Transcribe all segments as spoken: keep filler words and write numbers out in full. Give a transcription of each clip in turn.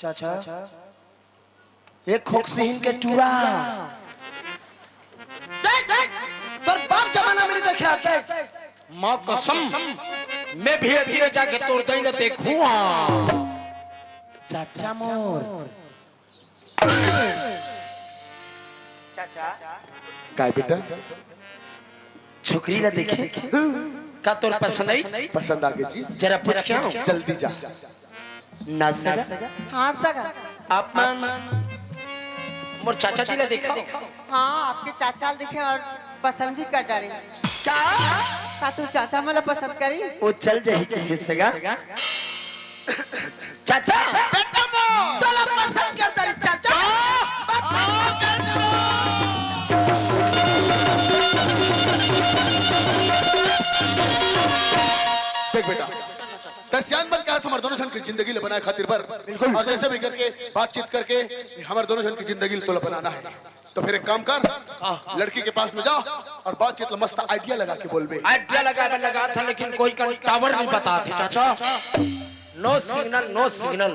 चाचा, एक खोकसिहिन के टूरा। देख, देख, तोर बाप जमाना में नहीं देखे आते। माँ कसम, मैं भी अतीरे जाके तोर दई ल देखूं। चाचा मोर। चाचा। काय बेटा? छोकरी ला देखे? का तोर पसंद आई? पसंद आ गई जी। जरा पूछ के आओ। जल्दी जा। ना सगा। हाँ सगा। आप मन मोर चाचा जी ला देखा? हाँ, आपके चाचा ला देखे और पसंद भी कर डारे। का? का तोर चाचा मोला पसंद करी? वो चल जाही कथे सगा। चाचा, बेटा मोर। तोला पसंद करता रे चाचा। देख बेटा, तैं सियान बन के आज हमर दोनों झन के जिंदगी ले बनाए खातिर बर। बिल्कुल। और जैसे भी करके, बातचीत करके हमर दोनों झन की जिंदगी ले तोला बनाना है। तो फिर एक काम कर, हाँ। लड़की के पास में जा और बातचीत ला मस्त idea लगा के बोलबे। Idea लगा, मैं लगा था, लेकिन कोई का tower नहीं बता थे, चाचा। No signal, no signal।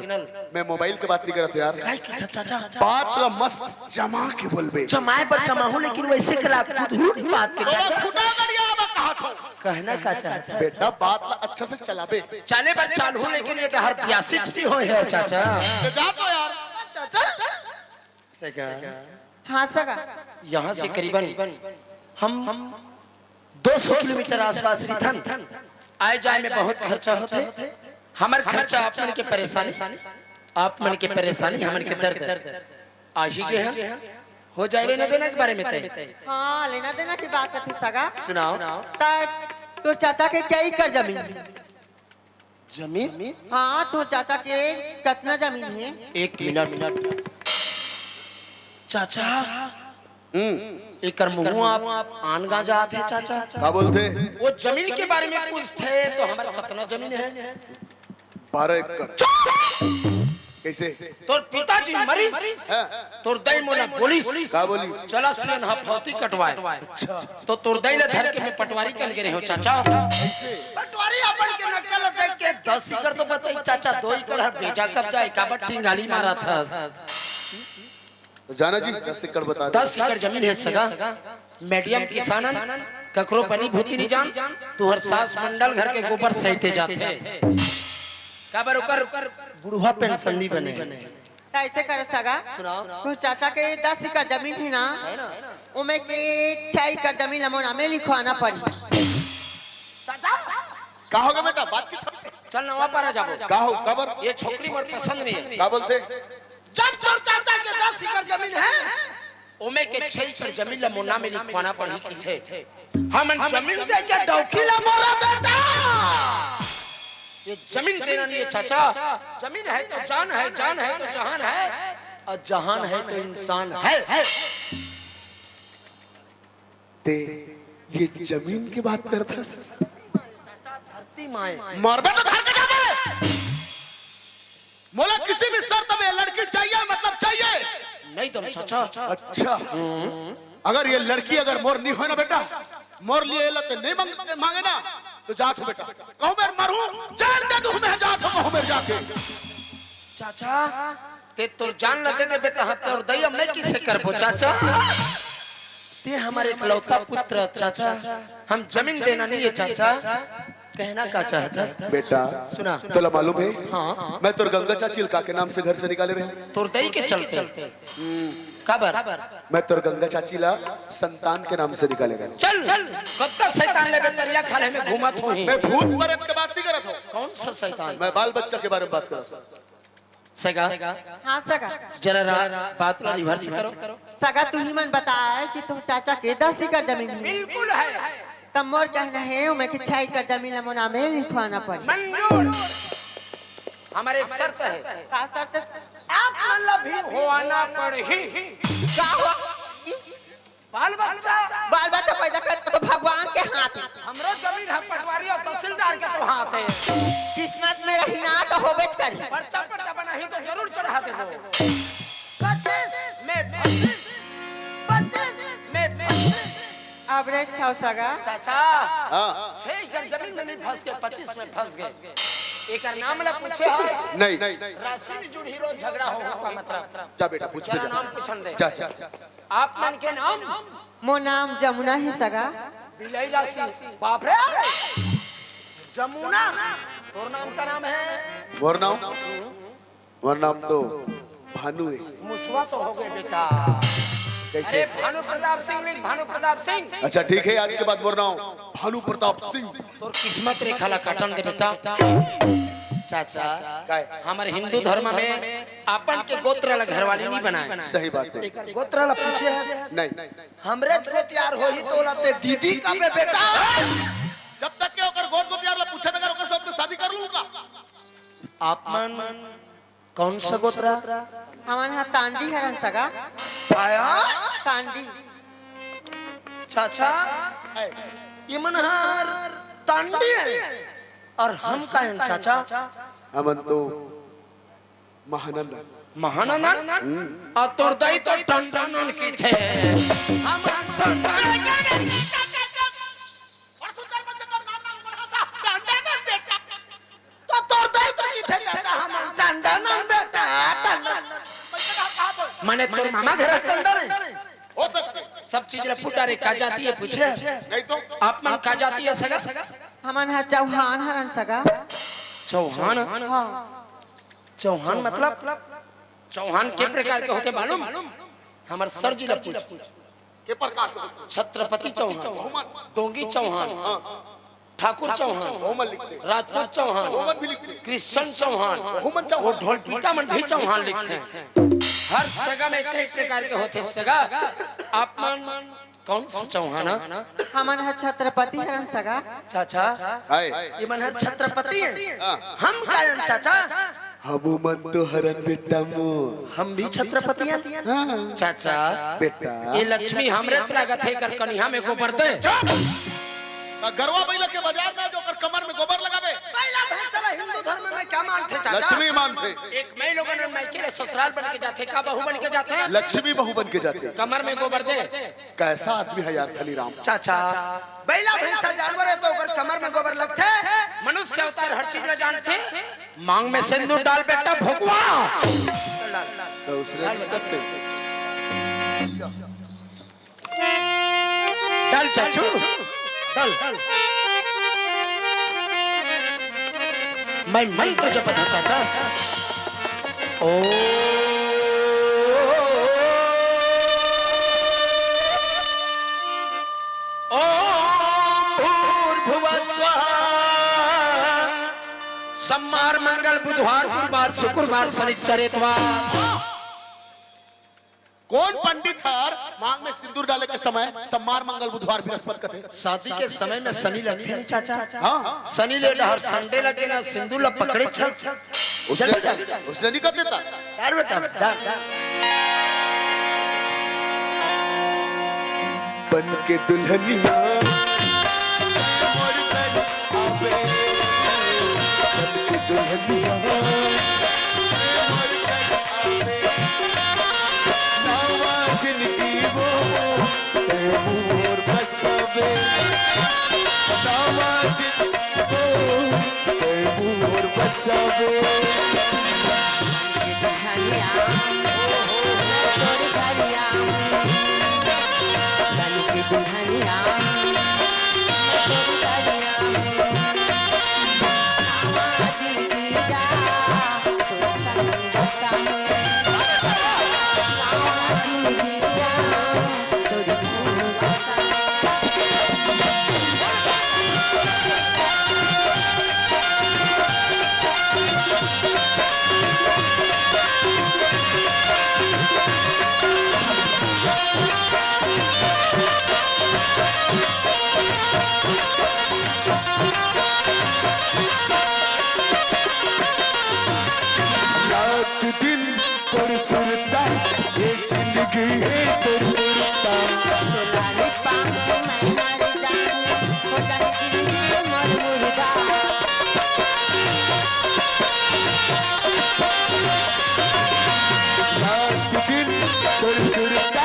मैं मोबाइल के बात नहीं करत यार। काय की था, चाचा? बात ला मस्त जमा के बोलबे। जमाए बर जमा हूँ, लेकिन वैसे कला खुद हूँ नहीं बात के, तोला चाचा। खुटा गड़िया अब कहा था। कहना का चाहता है? बेटा, बात ला अच्छा से चलाबे। चले बर चालू, लेकिन ये डहर प्यासी नहीं होए है, चाचा। तो जा तो यार। चाचा। सगा। हाँ सगा। यहाँ से करीबन हम दो सौ किलोमीटर आसपास रिथन। आए जाए में बहुत खर्चा होथे। हमर खर्चा आप मन के परेशानी, आप मन के परेशानी, हमन के दर्द आ ही गे हे। हो जाए लेना देना के बारे में तय। हाँ, लेना देना की बात कथे सगा। सुनाओ। त तोर चाचा के कई एकड़ जमीन? जमीन? हाँ, तोर चाचा के कतना जमीन हे? एक मिनट। चाचा, हम्म। एकर मुंह आप आन गांजा आथे, चाचा। का बोलथे? वो जमीन के बारे में पूछथे, तो हमर कतना जमीन हे? बारह एकड़। चुप! कैसे? तोर पिताजी मरिस, हाँ। तोर दाई मोला बोलिस। का बोलिस? चला सियन हा फौती कटवाए। अच्छा। तो तोर दाई ला धर के मैं पटवारी कन गे रहेंव, चाचा। कैसे? पटवारी अपन के नक्कल देख के दस एकड़ तो बताई, चाचा, दो एकड़ हर बेजा कब्जा, काबर टिंगाली मारत हस। तो जाना जी, दस एकड़ बता दे। दस एकड़ जमीन हे सगा, medium किसान हन, ककरो पनी भूती नहीं जान, तुहर सास मंडल घर के गोबर सहिते जाथे। काबर ओकर बुढ़वा पेंशन नहीं बने। त ऐसे करो सगा, सुनाओ। तोर चाचा के दस एकड़ जमीन हे ना, है ना? ओमे के छह एकड़ जमीन ला मोर नामे लिखवाना पड़ी। चाचा, का होगे बेटा, बातचीत? चल नवा पारा जाबो। का हो, काबर? ये छोकरी मोर पसंद नहीं हे। का बोलथे? जब तोर चाचा के दस एकड़ जमीन हे, ओमे के छह एकड़ जमीन ला मोर नामे लिखवाना पड़ही कथे। हमन जमीन दे के डौकी ला मोरा बेटा। ये जमीन देना नहीं हे चाचा। जमीन हे तो जान हे, जान हे तो जहान हे, और जहान हे तो इंसान हे। तैं ये जमीन के बात करत हस? धरती माय। मरबे तो धर के जाबे। मोला किसी भी शर्त में लड़की चाहिए, मतलब चाहिए। नहीं तो चाचा। अच्छा, अगर ये लड़की अगर मोर नहीं होय ना बेटा, मोर लिए ये लते नहीं मांग-, मांगे ना, तो जात हूँ बेटा। कहूँ मैं मरूँ, जान दे दूँ, मैं जात हूँ, कहूँ मैं जाके। चाचा, तैं तोर जान ला दे देबे त तोर दया मैं किसे करबो चाचा? तैं हमर एकलौता पुत्र चाचा, हम जमीन देना नहीं हे चाचा। कहना का चाहत हस? बेटा, सुना। तोला मालूम हे? हाँ। मैं तोर गंगा चाची ल का के नाम से घर से निकाले रहेंव? तोर दई के चलते। काबर? मैं तोर गंगा चाची ला संतान के नाम से निकाले रहेंव। चल, कतका शैतान लेबे तरिया खाल्हे में घूमत होही। मैं भूत प्रेत के बात नहीं करत हूँ। कौन सा शैतान? मैं बाल बच्चा के बारे में बात करत हूँ। सगा, हाँ सगा। जरा रा-, बात ला reverse करो। सगा, तुही मन बताए कि तोर चाचा के दस एकड़ जमीन हे। बिल्कुल हे। त मोर कहना हे, ओमे के छह एकड़ जमीन ला मोर नामे लिखवाना पड़ी। मंजूर। हमर एक शर्त हे। का शर्त हे? आप मन ला भी होवाना पड़ही। का हो? बाल बच्चा। बाल बच्चा पैदा करे तो भगवान के हाथ हे। हमरो जमीन हे पटवारी और तहसीलदार के तो हाथ हे। किस्मत में रही ना तो होबेच करी। पर्चा पर्चा बनाही तो जरूर चढ़ा देबो। पच्चीस में पच्चीस, पच्चीस में पच्चीस। अब रे छव सगा। चाचा, हाँ। छह एकड़ जमीन में नहीं फंस के पच्चीस में फंस गए। एकर नाम ला पूछे हस? नहीं। राशि ले जुड़ही रोज झगड़ा हो, हो का मतलब? जा बेटा, पूछ जा। नाम पूछन दे। जा, जा। आप मन के नाम? मोर नाम जमुना हे सगा। बिलाई राशि। बाप रे! जमुना, तोर नाम का नाम हे? मोर नाम? मोर नाम तो भानु हे। मुसवा तो हो गे बेटा। कैसे? अरे भानु प्रताप सिंह लिख, भानु प्रताप सिंह। अच्छा ठीक हे, आज के बाद मोर नाम भानु प्रताप सिंह। तोर किस्मत रेखा ला काटन दे बेटा। चाचा, काय? हमर हिंदू धर्म में अपन के गोत्र ला घरवाली नहीं बनाए। सही बात हे। एकर गोत्र ला पूछे हस? नहीं। हमरे गोत यार होही तो ओला ते दीदी का बे बेटा। जब तक के ओकर गोत गोत यार ला पूछे बगैर ओकर से शादी कर लूंगा। आप मन कौन सा गोत्र? हमन ह तांडी हरन सगा। आया? तांडी। चाचा, ये मन हर तांडी हे। और हम का हन चाचा? हमन तो महानंद। महानंद? हम्म। और तोर दाई तो टंडन किथे। हम टंडन। तो तोर दाई तो किथे चाचा, हम टंडन बेटा, टंडन। मने तोर मामा घर टंडन हे। हो सकते। सब चीज ला फुटा रे, का जाति हे पूछे? नहीं तो। आप मन का जाति हे सगा? हमन ह चौहान हरन सगा। चौहान? हाँ। चौहान मतलब? चौहान के प्रकार के होथे मालूम? हमर सर जी ला पूछ। के प्रकार के होथे? छत्रपति चौहान, बहुमन। डोंगी चौहान, हाँ। ठाकुर चौहान, बहुमन लिखथे। राजपूत चौहान, बहुमन भी लिखथे। कृष्ण चौहान, बहुमन चौहान। वो ढोलपीटा मन भी चौहान लिखथे। हर सगा में कई प्रकार के होथे सगा। आप मन कौन सा चौहान? हमन ह छत्रपति हरन सगा। चाचा, हाय। ये मन ह छत्रपति हे। हाँ। हम का हन चाचा? हमू मन तो हरन बेटा मोर। हम भी छत्रपति हन। हाँ। चाचा, बेटा। ये लक्ष्मी हमरे त लागत हे, एकर कनिहा में गोबर दे। चुप। का गरवा बइला के बाजार में जो ओकर कमर में गोबर लगाबे? बइला भैंसा ला हिंदू धर्म में क्या मानथे चाचा? लक्ष्मी मानथे। एक माई लोगन मन मायके ले ससुराल बन के जाथे, का बहू बन के जाथे? लक्ष्मी बहू बन के जाथे। कमर में गोबर दे। कैसा आदमी है यार धनीराम? चाचा, बइला भैंसा जानवर हे तो ओकर कमर में गोबर लगथे। मनुष्य अवतार हर चीज ला जानथे। मांग में सिंदूर डाल बेटा भोगवा। तो उसने भी करते। डाल चाचू, डाल। मैं मंत्र जपत हूँ चाचा। ओम ओम भूर्भुवः स्वाहा। सम्मार मंगल बुधवार गुरुवार शुक्रवार शनिचर एतवार। कौन पंडित हर मांग में सिंदूर डाले के समय सम्मार मंगल बुधवार बृहस्पति कथे? शादी के समय में शनि लगथे नहीं चाचा? हाँ। शनि ले डहर संडे लगे ना सिंदूर ला पकड़े छस। उसने, जल्दी, जल्दी। उसने नहीं कर देता। यार बेटा, जा, जा। बन के दुल्हनिया मोर घर आवे, बन के दुल्हनिया मोर घर आवे, नवा जिंदगी वो तैमूर बसावे, नवा जिंदगी वो तैमूर बसावे। रात दिन तोर सुरता, ये जिंदगी हे तोर सुरता। रात दिन तोर सुरता,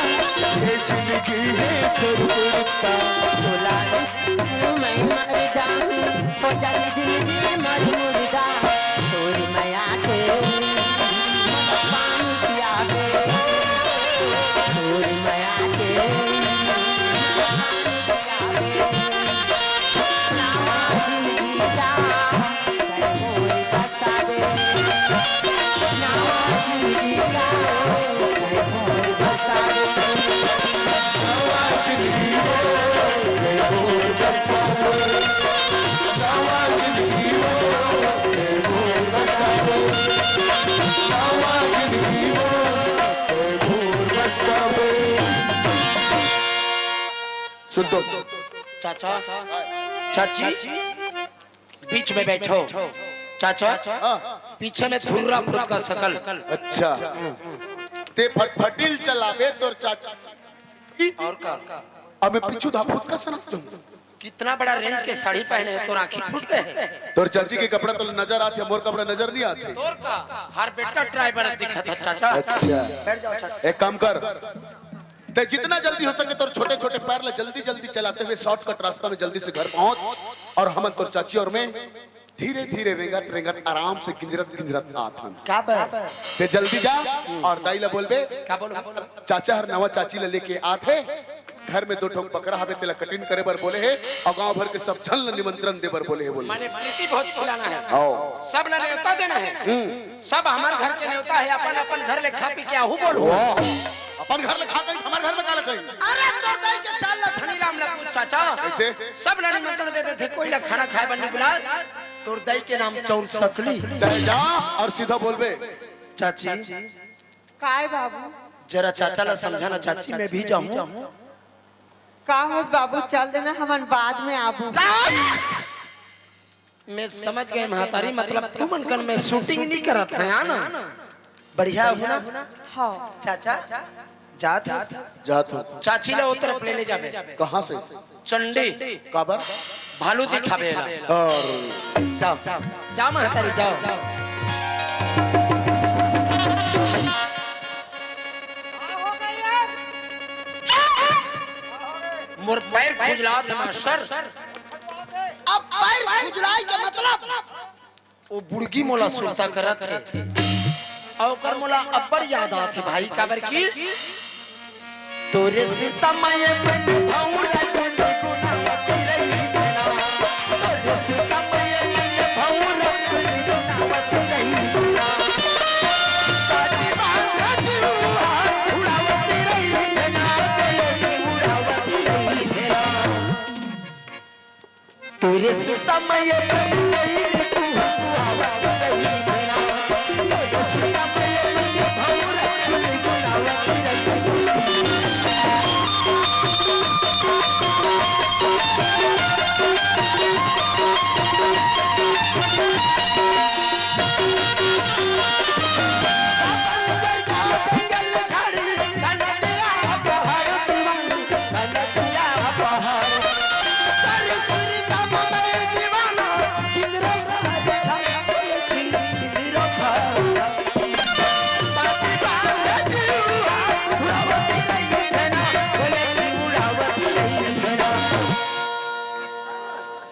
ये जिंदगी हे तोर सुरता। मैं मर जाऊं, हो जाए जिंदगी मर सुन तो। चाचा, चाची, बीच में बैठो। चाचा, हाँ। पीछे में धुर्रा फुर्रा का शकल। अच्छा, ते फटफटील चलाबे तोर चाचा। और का? अब मैं पीछू धाफुत का सनक जाऊं। कितना बड़ा रेंज के साड़ी पहने है, तोर आँखी फूट गए है। तोर चाची के कपड़ा तो नजर आथे, मोर कपड़ा नजर नहीं आथे। तोर का? हर बेटा ड्राइवर दिखत है, चाचा। अच्छा, बैठ जाओ, चाचा। एक काम कर, ते जितना जल्दी हो सके तोर छोटे छोटे पैर ला जल्दी जल्दी चलाते हुए शॉर्टकट रास्ता में जल्दी से घर पहुंच, और हमन तोर चाची और मैं धीरे धीरे रेंगत रेंगत आराम से गिंजरत गिंजरत आत हन। का बर? ते जल्दी जा और दाई ला बोलबे, का बोलबे? चाचा हर नवा चाची ला लेके आत हे, घर में दो ठोक बकरा हवे, तेला कटिंग करे बर बोले हे, और गांव भर के सब झन ला निमंत्रण दे बर बोले हे, बोले। माने प्रीति भोज खिलाना है। आओ। सब ला नेवता देना है। हम्म। सब हमर घर के नेवता है, अपन अपन घर ले खा पी के आहू बोल। वाह, अपन घर ले खा कहीं, हमर घर में का ले कहीं? अरे तोर दाई के चाल ला धनी राम ला पूछ चाचा। कैसे? सब ला निमंत्रण दे देथे, कोई ला खाना खाए बर नहीं बुला। तोर दाई के नाम चौर सकली। तय जा और सीधा बोलबे। चाची। काय बाबू? जरा चाचा ला समझा ना चाची, मैं भी जाऊं। का होस बाबू, चल देना, हमन बाद में आबू। मैं समझ गए महतारी, मतलब तुमन कन मैं शूटिंग नहीं करत है, है ना? बढ़िया हो ना? हाँ। चाचा, जात हस? जात हूँ। चाची ला ओ तरफ ले, ले जाबे। कहाँ से? चंडी। काबर? भालू दिखाबे ला। और जाओ, जाओ महतारी, जाओ। मोर पैर खुजलात हे मास्टर। अब पैर खुजलाए के मतलब? ओ बुड़गी मोला सुरता करत हे, अउ ओकर मोला अब्बड़ याद आत हे भाई, काबर कि तोरे सुरता म ये मन भौरा कोने गुनावत रही थे ना, तोरे सुरता म ये मन भौरा कोने गुनावत रही थे ना।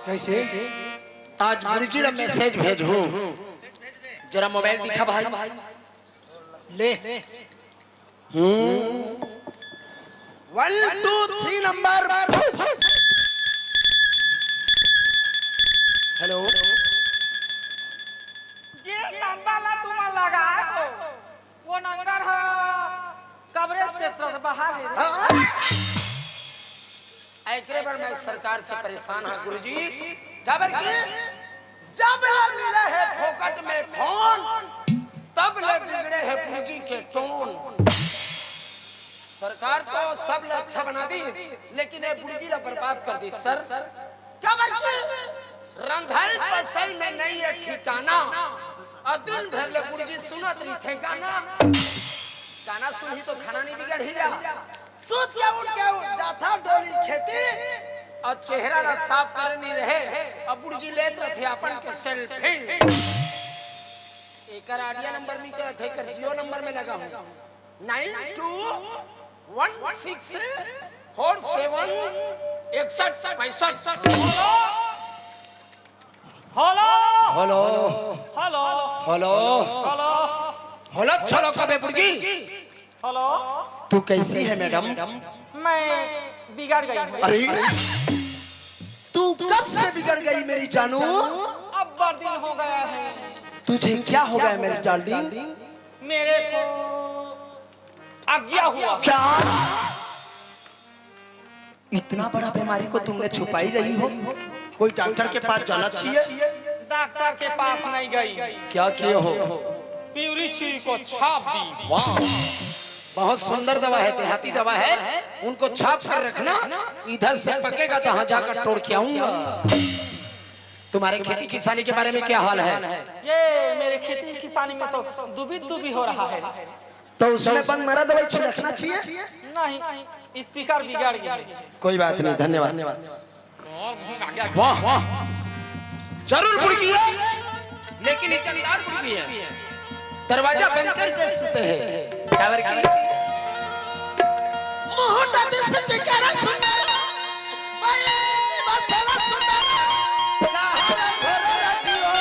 कैसे? आज मुर्गी ला मैसेज भेजहूं, जरा मोबाइल दिखा भाई। ले। हम्म। One, two, three number. Hello. जे नंबर ला तुम लगाए हो, वो नंबर ह कवरेज क्षेत्र से बाहर है। हाँ। एकरे बर मैं सरकार से परेशान हूँ गुरुजी, काबर कि जब ले मिले हे फोकट में फोन, तब ले बिगड़े हे मुर्गी के टोन। सरकार तो सब ले अच्छा बना दी, लेकिन ये मुर्गी ला बर्बाद कर दी सर। काबर कि रंधई पसई में नहीं है ठिकाना, अउ दिन भर ले मुर्गी सुनत रहिथे गाना। गाना सुनही तो खाना नहीं बिगड़ही ला। सुत के उठ के उठ जाथा डोली खेती, अउ चेहरा ला साफ करे नहीं रहे, अउ बुड़गी लेत रथे अपन के सेल्फी। एकर आइडिया नंबर नहीं चलत हे, एकर जियो नंबर में लगा हूँ, nine two one six four seven इकसठ पैंसठ। Hello. Hello. Hello. Hello. Hello. Hello, चलो कबे बुड़गी। हेलो। तू कैसी है मैडम? मैं बिगड़ गई हूँ। अरे, तू कब से बिगड़ गई मेरी जानू? अब्बड़ दिन हो गया है। तुझे क्या हो गया मेरी डार्लिंग? मेरे को आज्ञा हुआ। क्या? इतना बड़ा बीमारी को तुमने छुपाई रही हो, कोई डॉक्टर के पास जाना चाहिए। डॉक्टर के पास नहीं गई। क्या किए हो? प्यूरी छुरी को छाप दी। वाह, बहुत सुंदर दवा है, देहाती दवा है, उनको छाप कर रखना, इधर से पकेगा तो हाँ जाकर तोड़ के आऊंगा। तुम्हारे खेती किसानी के बारे में क्या हाल है? ये मेरे खेती किसानी में तो दुबी दुबी हो रहा है। तो उसमें बंद मरा दवाई छिड़कना चाहिए। नहीं, स्पीकर बिगड़ गया है। कोई बात नहीं, धन्यवाद। वाह, वाह। जरूर बुड़की है, लेकिन इज्जतदार बुड़की है। दरवाजा बंद कर दे सुते हैं। काबर की? मोटा देश से जयकारा सुंदर, भाई, मसाला सुंदर, लहर भर रजियो।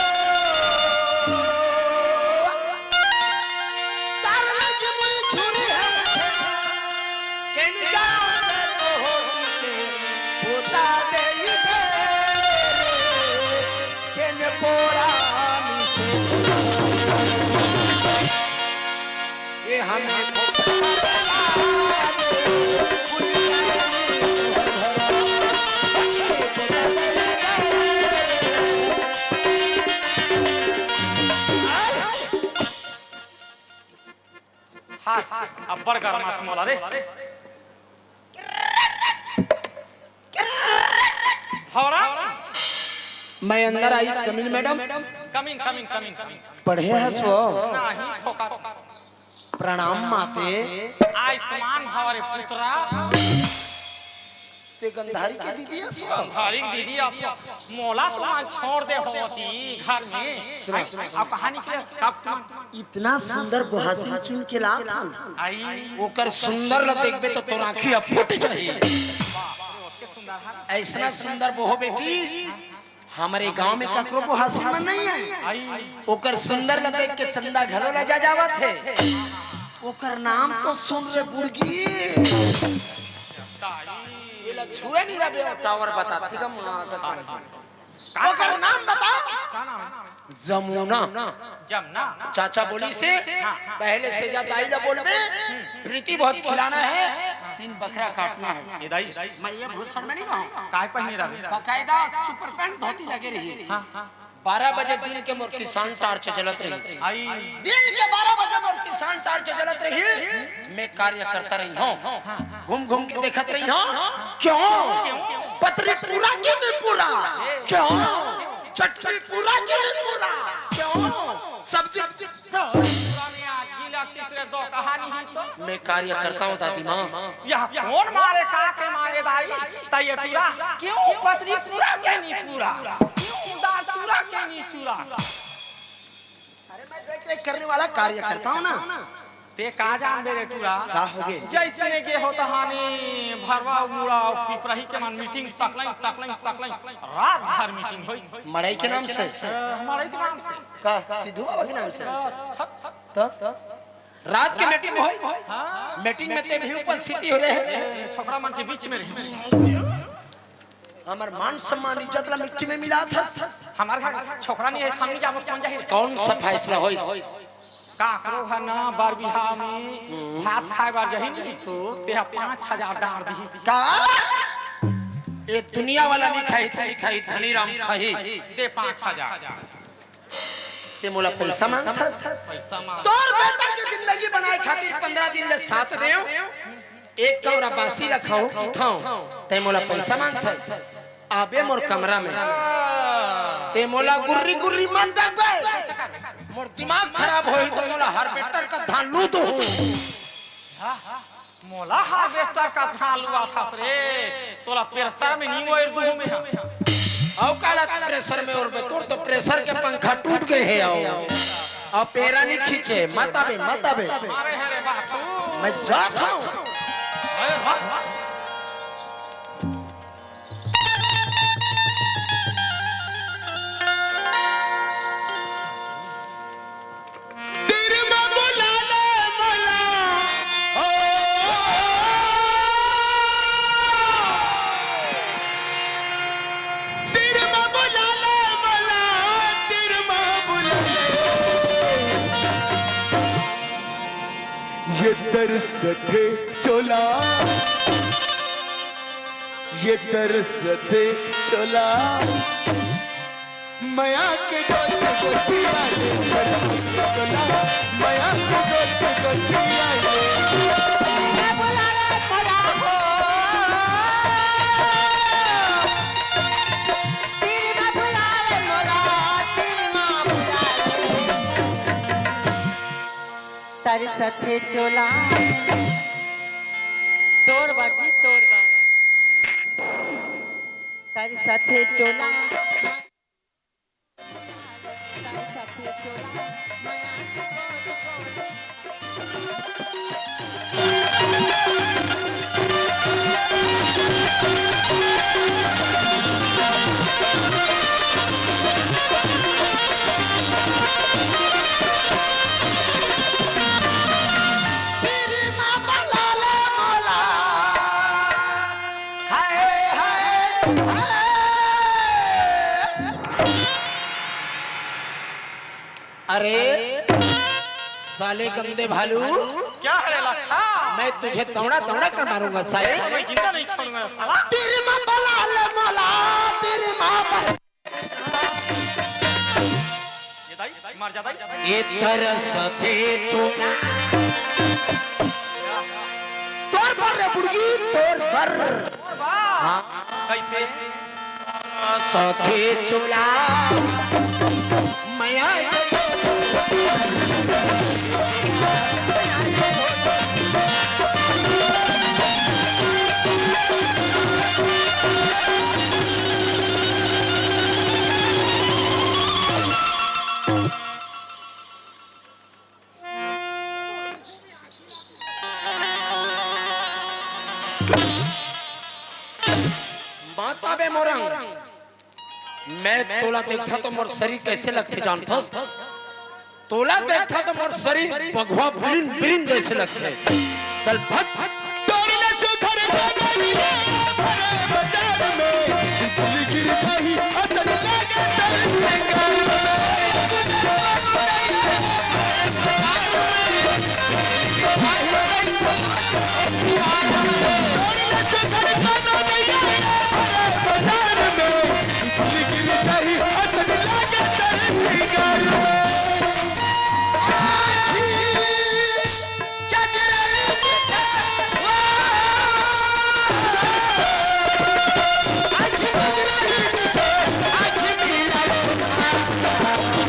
तार लगी मुई छुरी है, केन गाँव से तो होती के पोता दे दे, केन पोरानी से। ये हमें हाँ, अब्बड़ गरमास मोला रे। भौरा। मैं अंदर आई, come in madam. Come in, come in, come in, come in. पढ़े हस वो? नहीं, ठोकर। प्रणाम माते। आयुष्मान भव रे पुत्रा। ते गंधारी के दीदी हस वो? हरिक दीदी, अब मोला तो मन छोड़ दे होती घर में। सुना। आई, अब कहानी के कब तुम इतना सुंदर बुहासिन चुन के लात हन। आई ओकर सुंदर ल देखबे तो तोर आँखी अब फूट जाही। ऐसना सुंदर बोहो बेटी, हमरे गांव में ककरो बुहासिन मन नहीं है। ओकर सुंदर ल देख के चंदा घलो ला जा जावत हे। ओकर नाम तो सुन रे बुड़गी। एला छुए नहीं रहे, टावर बता, ठीक है, माँ कसम। ओकर नाम बता। जमुना। जमुना। चाचा बोलिस हे, पहले से जा दाई ला बोलबे, प्रीति बहुत खिलाना है, तीन बकरा काटना है। ये दाई, मैं ये भूषण में नहीं रहूँ। काय पहिने रहे? बाकायदा सुपर पैंट धोती लगे रही। बारह बजे दिन के मोर किसान टार्च जलत रही। आई। दिन के बारह बजे मोर किसान टार्च जलत रही। मैं कार्य करता रही हूँ, घूम घूम के देखत रही हूँ। क्यों? पतरी पूरा कि नहीं पूरा? क्यों? चटनी पूरा कि नहीं पूरा? क्यों? सब्जी। पुराने आज गीला तीसरे दो कहानी ही तो। मैं कार्य करता हूँ दादी माँ। यह कौन मारे का के मारे दाई? त ये टूरा क्यों पतरी पूरा के नहीं पूरा? क्यों दाल चूरा के नहीं चूरा? अरे मैं देख रेख करने वाला कार्य करता हूँ ना। ते का जान दे रे टूरा? का होगे? जैसने गे हो तहानी भरवा मुड़ा और पिपरही के मन मीटिंग सकलई सकलई सकलई रात भर मीटिंग होई। मड़ई के नाम से? अ, मड़ई के नाम से। का सिद्धू बाबा के नाम से? अ, थप, थप। तो रात के मीटिंग होई। मीटिंग में ते भी उपस्थिति हो रहे हैं। ए, छोकरा मन के बीच में रही। हमर मान सम्मान इज्जत ला मिट्टी में मिला था। हमार घर छोकरा नहीं है, हम नहीं जाबो, कौन जाही? कौन सा फैसला होई? काकरो घर ना बर बिहाव में भात खाए बर जही नहीं तो तेहा पाँच हजार डार दिही। का? ये दुनिया वाला नहीं खाही, तो नहीं खाही, धनी राम खाही। दे पाँच हजार। ते मोला पैसा मांगथस? पैसा मांग। तोर बेटा के जिंदगी बनाए खातिर पंद्रह दिन ले साथ देव, एक कौरा बासी ला खाऊं की थाऊं, ते मोला पैसा मांगथस? आबे मोर कमरा में, ते मोला गुर्री गुर्री मन देखबे, मोर दिमाग खराब होही तो तोला हार्वेस्टर का धान लू दूं। मोला हार्वेस्टर का धान लुआ थस रे, तोला प्रेशर में नहीं ओर दूं मैं। अउ काला प्रेशर में ओरबे, तोर तो प्रेशर के पंखा टूट गए हे। आओ, अब पेरा नहीं खींचे, मत आबे, मत आबे। मारे है रे बाठू। मैं जात हूँ। अरे वाह। तेरे में बुला ले मला, ओ, तेरे में बुला ले मला, तेरे में बुला ले। ये दर्द थे चोला, ये दर्द थे चोला। मया के गोट गोटिया ले, चोला, मया के गोट गोटिया ले। सथे चोला तोर बर जी, तोर बर। तारी सथे चोला, तारी सथे चोला। अरे साले गंदे भालू, क्या है लखा? मैं तुझे तौड़ा तौड़ा कर मारूंगा साले। मैं जिंदा नहीं छोड़ूंगा साला। तेरी माँ बलाले मोला, तेरी माँ बल- ये दाई, मर जा दाई। ये तरस थे चो- तोर बर रे बुड़गी, तोर बर। हाँ। कैसे? सखी चुला मैया। माता बे मोरंग, मैं तोला देखथों त मोर शरीर कैसे लगथे जानथस? तोला देखथों त मोर शरीर बघवा बिरिन बिरिन जैसे लगथे। चल भग। तोर ले सुधर बदन में, भरे बाजार में, बिजली गिर जाही, असन लागे तेरे सिंगार में।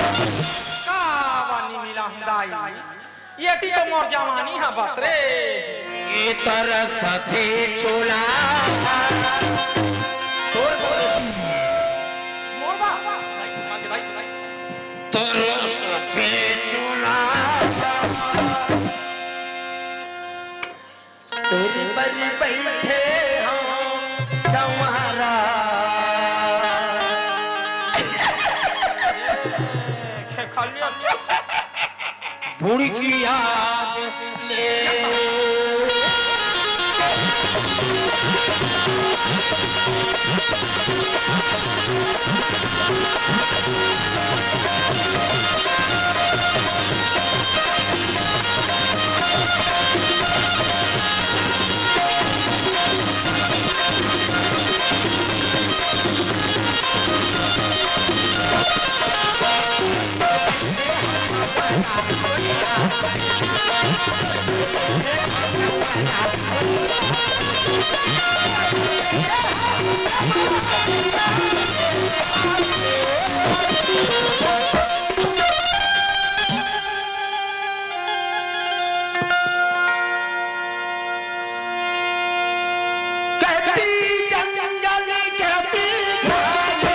का बानी मिला हूँ दाई? ये टी तो मोर जवानी हा बात रे। ए तरस थे चोला। तोर बोले। मोर बा। तरस थे चोला। तेरी बरी बैठे हो गंवारा। बुड़की आज ले। कहती जंगल, कहती घाटी।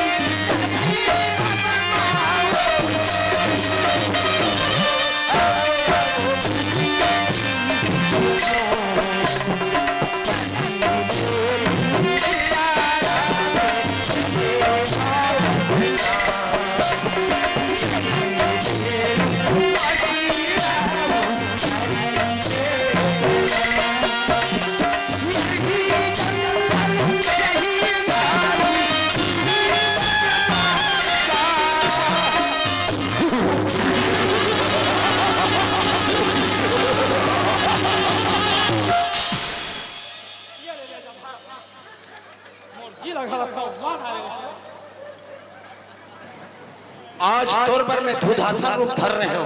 आज तोर बर मैं धुधासन रूप धर रहे हो।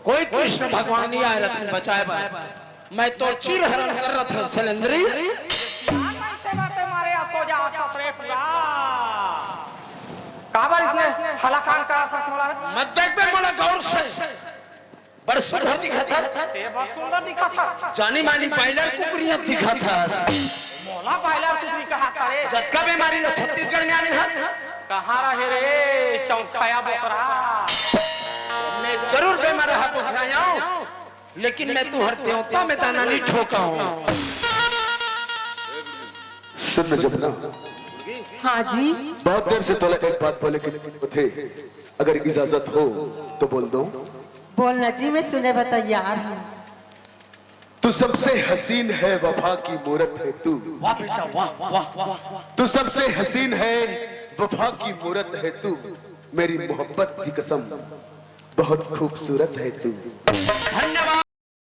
कोई कृष्ण भगवान नहीं आए रथन बचाए बर। मैं तो चिर हरण कर रथ हूँ सैलेंद्री। काबर इसने हलाकान करा था मोला? मत देख बे मोला गौर से। बड़ सुंदर दिखत हस। ते बड़ सुंदर दिखत हस। जानी मानी बॉयलर कुकरी दिखत हस। मोला बॉयलर कुकरी कहा करे। जतका बेमारी ला छत्तीसगढ़ में आने हस। कहाँ रहे रे चौंकाया बोकरा? मैं जरूर बेमार रहा बोकरा आऊं, लेकिन मैं तुहर देवता में दाना नहीं ठोका हूँ। सुन न जमुना, हाँ जी। बहुत देर से तोला एक बात बोले के थे, अगर इजाजत हो तो बोल दो। बोलना जी, मैं सुने बर तैयार हूँ। तू सबसे हसीन है, वफा की मूरत है तू। वाह बेटा, वाह, वाह, वाह। तू सबसे हसीन है, वफा की मूरत है तू। मेरी मोहब्बत की कसम, बहुत खूबसूरत है तू। धन्यवाद।